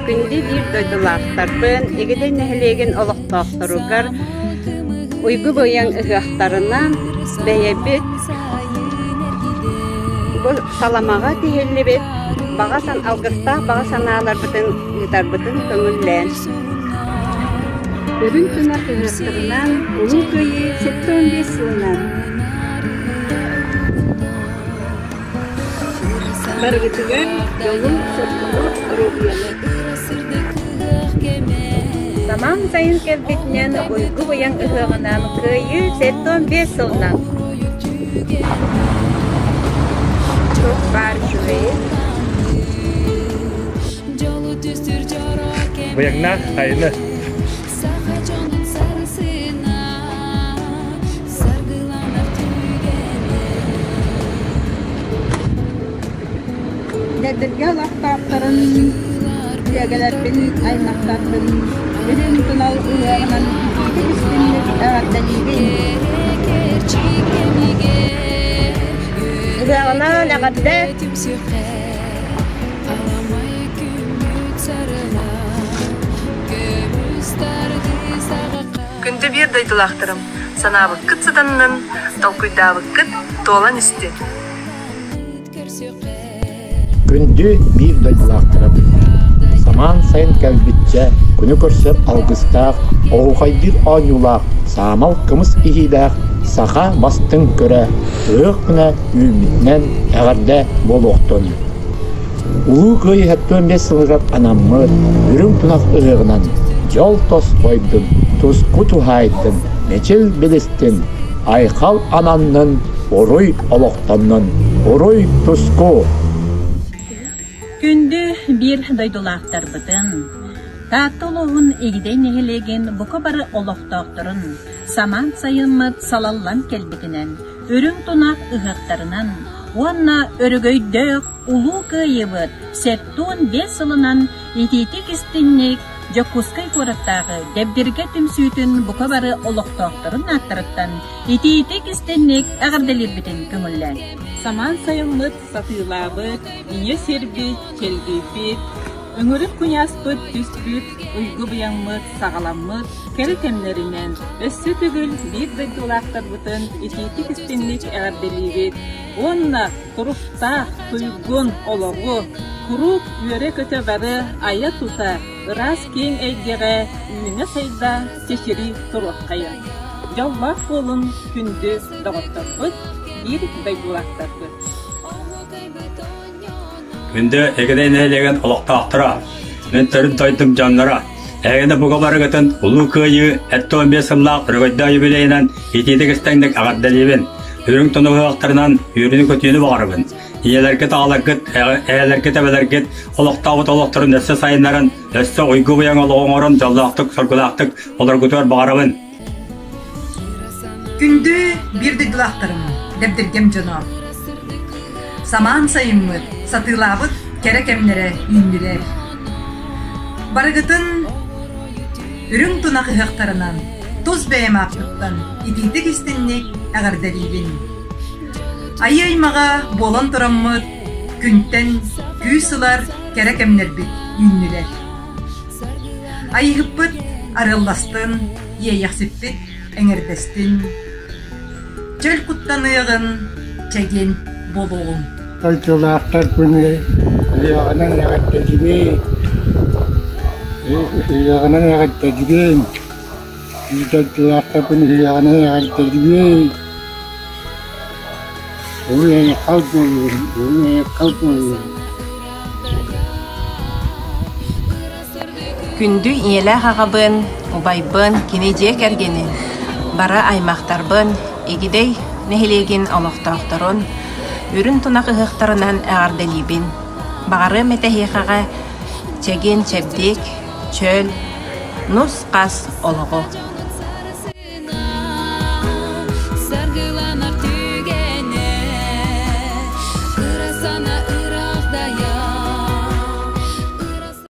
Күндү биир дойдулаахтарбын, Игидэй нэһилиэгин олохтоохторугар уйгу быйаҥ ыһыахтарынан бэйэбит бу саламаҕа тиһиллибит баҕа алгыстаах баҕа санааларбытын ыытарбытын көҥүллээн. Үрүҥ тунах ыһыахтарынан Улуу Кыайыы 75 сылынан Барыгытыгар дьолу-соргуну, доруобуйаны! Самаан сайын кэлбитинэн уйгу-быйаҥ ыһыаҕынан Кыайыы 75 сылынан! Туох баар үчүгэйи? Быйаҥнаах сайыны! Дэбдиргэ олохтоохторун, дьүөгэлэрбин, аймахтарбын үрүҥ тунал ыһыаҕынан итиитик истиҥник эҕэрдэлиибин! Ыһыаҕынан эҕэрдэ! Күндү биир дойдулаахтарым, санаабыккыт сатаннын, толкуйдаабыккыт туолан истин. Күндү биир дойдулаахтарым, самаан сайын кэлбиччэ күнү көрсөр алгыстаах, оһуохайдыыр оонньуулаах, саамал кымыс иһиилээх саха бастыҥ көрө, ыһыах күнэ үүммүтүнэн эҕэрдэ буолуохтун! Улуу Кыайыы 75 сылыгар анаммыт Үрүҥ тунах ыһыаҕынан дьол тосхойдун, туску туһаайдын, мичил билистин, айхал ананнын, уруй олохтоннун, уруй туску! Күндү биир дойдулаахтарбытын, Таатта улууһун Игидэй нэһилиэгин бука бары олохтоохторун самаан сайыммыт салаллан кэлбитинэн, үрүҥ тунах ыһыахтарынан уонна өрөгөйдөөх Улуу Кыайыыбыт 75 сылынан итиитик-истиҥник Дьокуускай куораттааҕы Дэбдиргэ түмсүүтүн бука бары олохтоохторун ааттарыттан итиитик-истиҥник эҕэрдэлиирбитин көҥүллээҥ. Самаан сайыммыт сатыылаабыт, ийэ сирбит чэлгийбит, өҥүрүк куйааспыт түспүт, уйгу быйаҥмыт саҕаламмыт кэрэ кэмнэринэн өссө төгүл биир дойдулаахтарбытын итиитик-истиҥник эҕэрдэлиибит уонна туруктаах, туйгун олоҕу куруук үөрэ-көтө бары айа-тута, ыраас киэҥ эйгэҕэ үүнэ-сайда, чэчирии туруоххайын. Дьоллоох буолун күндү доҕотторбут, биир дойдулаахтарбыт! Күндү Игидэй нэһилиэгин олохтоохторо, мин төрүт дойдум дьонноро, эһигини бука барыгытын Улуу Кыайыы 75 сыллаах өрөгөйдөөх юбилейынан итиитик истэҥник эҕэрдэлиибин! Үрүҥ тунуһуохтарынан үөрүүнү-көтүүнү баҕарабын! Ийэлэргит, аҕаларгыт, эһэлэргит, эбэлэргит олохтообут олохторун өссө сайыннаран, өссө уйгу-быйаҥ олоҕу оҥорон дьоллоохтук, соргулаахтык олоргутугар баҕарабын! Күндү биир дойдулаахтарым, дэбдиргэм дьоно! Самаан сайыммыт, сатыылаабыт кэрэ кэмнэрэ үүннүлэр. Барыгытын үрүҥ тунах ыһыахтарынан тус бэйэм ааппыттан итиитик-истинник эҕэрдэлиибин. Айыы аймаҕа буолан тураммыт күнтэн күүс ылар кэрэ кэмнэрбит үүннүлэр. Айыыһыппыт арыалластын, иэйэхсиппит эҥэрдэстин, чөл куттаныаҕын, чэгиэн буолуоҕуҥ. Дойдулаахтар күнү ыһыаҕынан эҕэрдэлиибин, ыһыаҕынан эҕэрдэлиибин, дойдулаахтарбын ыһыаҕынан эҕэрдэлиибин. Уруй-айхал буоллун, уруй-айхал буоллун. Күндү ийэлээх аҕабын, убайбын, кини дьиэ кэргэнин, бары аймахтарбын, Игидэй нэһилиэгин олохтоохторун үрүҥ тунах ыһыахтарынан эҕэрдэлиибин. Баҕарыам этэ эһиэхэҕэ чэгиэн-чэбдик, чөл, нус-хас олоҕу.